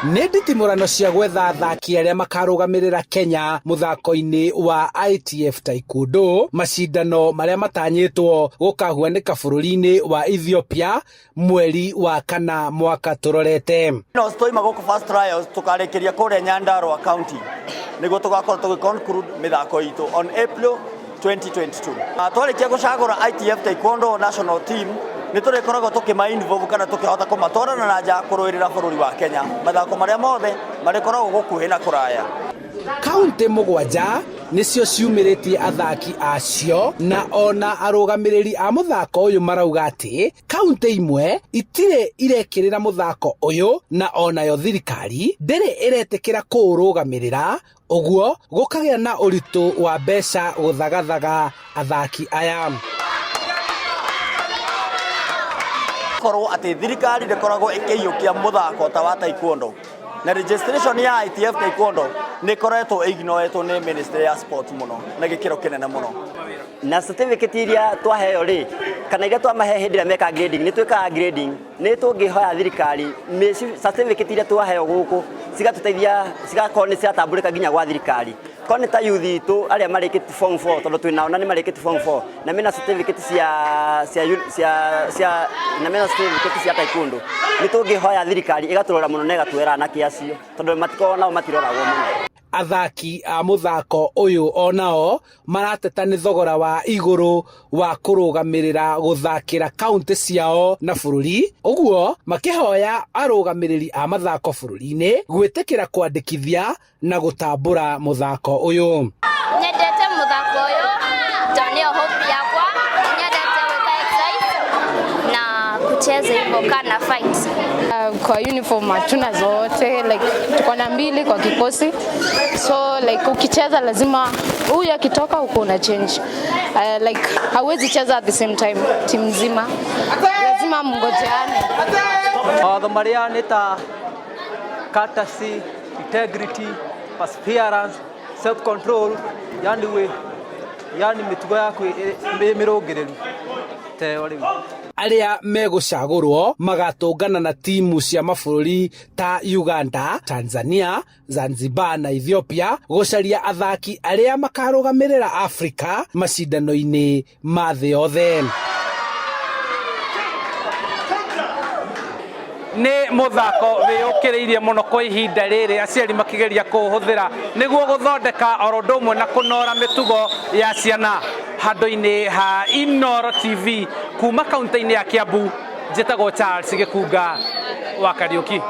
Nĩ nditimũrano cia gwetha athaki arĩa makarũgamĩrĩra Kenya mũthako-inĩ wa ITF Taekwondo, macindano marĩa matanyĩtwo gũkahuanĩka bũrũri-inĩ wa Ethiopia mweri wa kana mwaka tũrorete. No twaima gũkũ first trials tũkarĩkĩria kũrĩa Nyandarua County nĩguo tũgakorwo tũgĩ conclude mĩthako itũ on April 2022. Twarĩkia gũcagũra ITF Taekwondo national team, nĩ tũrĩkoragwo tũkĩma involve kana tũkĩhota kũmatwarana na nja kũrũĩrĩra bũrũri wa Kenya mathako marĩa mothe marĩkoragwo gũkuhĩ na kũraya. Kaunti 7 nĩcio ciumĩrĩtie athaki acio, na ona arũgamĩrĩri a mũthako ũyũ marauga atĩ kaunti imwe itirĩ irekĩrĩra mũthako ũyũ, na onayo thirikari ndĩrĩ ĩretĩkĩra kũũrũgamĩrĩra, ũguo gũkagĩa na ũritũ wa mbeca gũthagathaga athaki aya. Korwo atĩ thirikari ndĩkoragwo ĩkĩiyũkia mũthako ta wa taekwondo, na registration ya ITF Taekwondo nĩ ĩkoretwo ignoretwo nĩ Ministry ya Sport mũno na gĩkĩro kĩnene mũno. Na certificate iria twaheo rĩ, kana iria twamahe hĩndĩ ĩrĩa meka grading, nĩ twĩkaga grading, nĩ tũngĩhoya thirikari certificate iria twaheo gũkũ cigatũteithia, cigakorwo nĩ ciratambũrĩka nginya gwa thirikari. Korwo nĩ ta youth itũ arĩa marĩkĩtie form 4, tondũ twĩ nao na nĩ marĩkĩtie form 4 na mena certificate cia cia cia cia na mena certificate cia taekwondo, nĩ tũngĩhoya thirikari ĩgatũrora mũno na ĩgatuoera anake acio, tondũ matikoragwo nao matiroragwo mũno. Athaki a mũthako ũyũ onao marateta nĩ thogora wa igũrũ wa kũrũgamĩrĩra gũthakĩra kaunti ciao na bũrũri, ũguo makĩhoya arũgamĩrĩri a mathako bũrũri-inĩ gwĩtĩkĩra kwandĩkithia na gũtambũra mũthako ũyũ. Nyendete mũthako ũyũ tondũ nĩyo hobby yakwa, nyendete gwĩka exercise na kucheza hivyo kana fight. Kwa uniform hatuna zote, like tuko na 2 kwa kikosi, so like ukicheza lazima huyu akitoka uko una change. Like hauwezi cheza at the same time timu nzima, lazima mngojeane. Mawatho marĩa nĩ ta courtesy, integrity, perseverance, self control, yani we yani mĩtugo yaku ĩ mĩrũngĩrĩru teo rĩu. Arĩa megũcagũrwo magatũngana na timu cia mabũrũri ta Uganda, Tanzania, Zanzibar na Ethiopia gũcaria athaki arĩa makarũgamĩrĩra Afrika macindano-inĩ ma thĩ yothe. Nĩ mũthako wĩyũkĩrĩirie mũno kwa ihinda rĩrĩ, aciari makĩgeria kũũhũthĩra nĩguo gũthondeka oro ũndũ ũmwe na kũnora mĩtugo ya ciana. Handũ-inĩ ha Inooro TV kuma kaunti-inĩ ya Kiambu, njĩtagwo Charles Gĩkunga wa Kariũki.